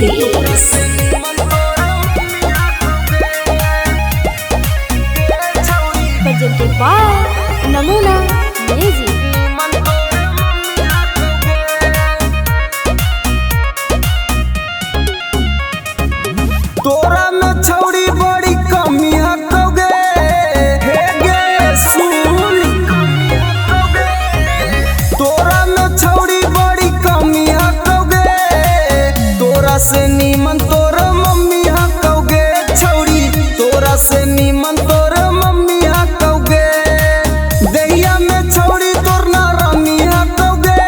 Pradesh. Presented by Namuna Music. तोरा में छौरी बड़ी कमी हकौगे, हे गे सुन। तोरा में छौरी बड़ी कमी हकौगे, तोरा से नीमन तोर मम्मी हकौगे छौरी, तोरा से नीमन तोर मम्मी हकौगे। दहिया में छौरी तोर ना रमी हकौगे,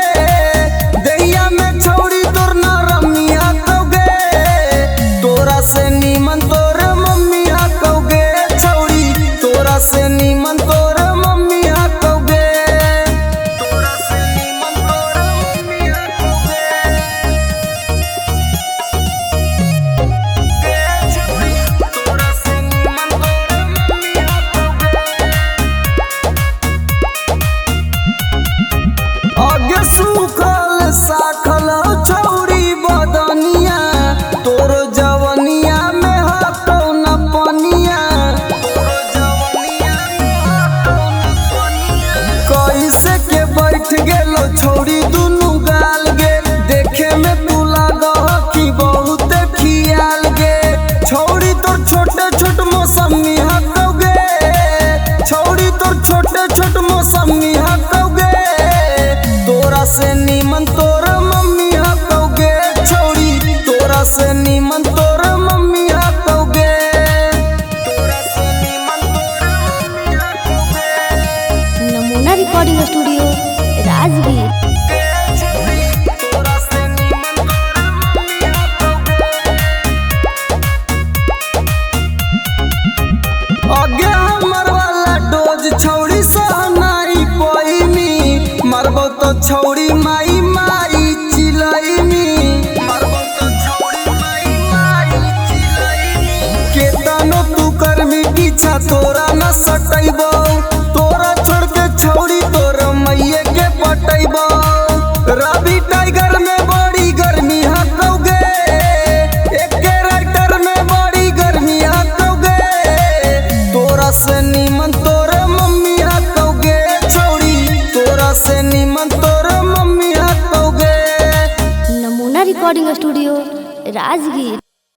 दहिया में छौरी तोर ना रमी हकौगे, तोरा से नीमन तोर मम्मी हकौगे छौरी, तोरा से नीमन तोर मम्मी हकौगे, तोरा से नीमन तोर मम्मी हकौगे। तोरा से नीमन तोर मम्मी हकौगे। आगे सुखल साखल छौरी बदनिया, तोर जवनिया में हटौ न पनिया, कैसे के बैठ गेलो छौरी दुनू गाल गे, देखे में तू लागह कि बहुत खियाल गे। छौरी तोर छोटे छोट मौसमी हकौगे, छौरी तोर छोटे छोट मौसमी हकौगे, तोरा से नीमन तोर मम्मी हकौगे छौरी, तोरा से नीमन तोर मम्मी हकौगे, तोरा से नीमन तोर मम्मी हकौगे। नमूना रिकॉर्डिंग स्टूडियो राजगीर। तोरा से नीमन तोर मम्मी हकौगे। आगे हमर वाला डोज छौरी सहनाई पैमी, मरबो तो छौरी माई माई चिलैमी, मरबो तो छौरी माई माई चिलैमी। केतनो तू करमी पीछा तोरा न सटैबो, तोरा छोड़ के छौरी तोर मैये के पटैबो। रवि टाइगर में बड़ी गर्मी हकौगे, एके राइटर में बड़ी गर्मी हकौगे, तोरा से नीमन तोर मम्मी हकौगे छौरी, तोरा से नीमन तोर मम्मी हकौगे। नमूना रिकॉर्डिंग स्टूडियो राजगीर।